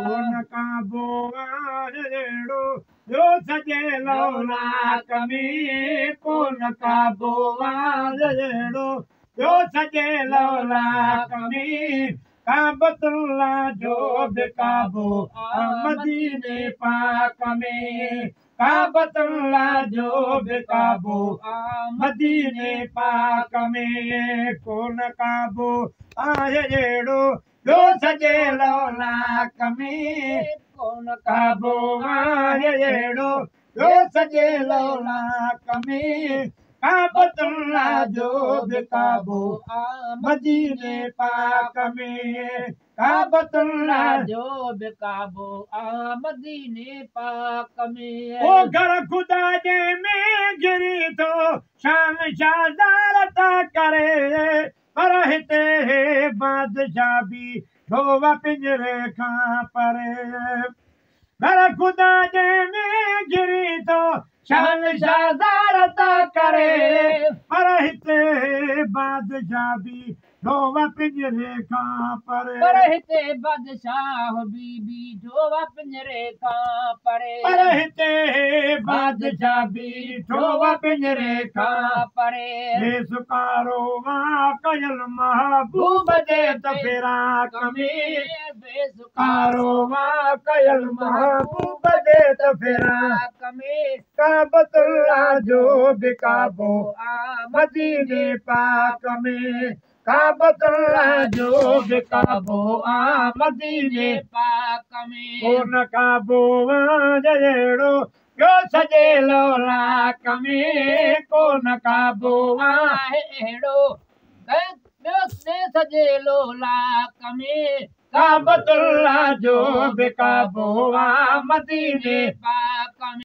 ڪونه ڪعبو آهي اهڙو ٻيو سڄي لولاڪ ۾، ڪونه ڪعبو آهي اهڙو ٻيو سڄي لولاڪ ۾، ڪعبة الله جو به ڪعبو آ مديني پاڪ ۾، ڪعبة الله جو به ڪعبو آ مديني پاڪ ۾، ڪونه ڪعبو آهي اهڙو ٻيو سڄي لولاڪ ۾، ڪونه ڪعبو آهي اهڙو ٻيو سڄي لولاڪ ۾، ڪعبة الله جو به ڪعبو آ مديني پاڪ ۾، ڪعبة الله جو به ڪعبو آ مديني پاڪ ۾. او گهر خدا جي ۾ گهري ٿو شان شاهدار ٿا ڪري، پر هتي بادشاهه به ٿو پڃري کان پري. گهر خدا جي ۾ گهري ٿو شان شاهدار ٿا ڪري، پر هتي بادشاهه به ٿو پڃري کان پري. پر هتي بادشاهه به بيٺو آ پڃري کان پري. پر هتي بادشاهه بيٺو آ پڃري کان پري. بيسڪارو آ ڪيل محبوب جي ته فراق ۾، بيسڪارو ڪارو آ ڪيل محبوب جي ته فراق ۾، ڪعبة الله جو به ڪعبو آ مديني پاڪ ۾، ڪعبة الله جو به ڪعبو آ مديني پاڪ ۾. ڪونه ڪعبو آهي اهڙو ٻيو سڄي لولاڪ ۾، ڪونه ڪعبو آهي اهڙو ٻيو سڄي لولاڪ ۾، ڪعبة الله جو به ڪعبو آ مديني پاڪ ۾.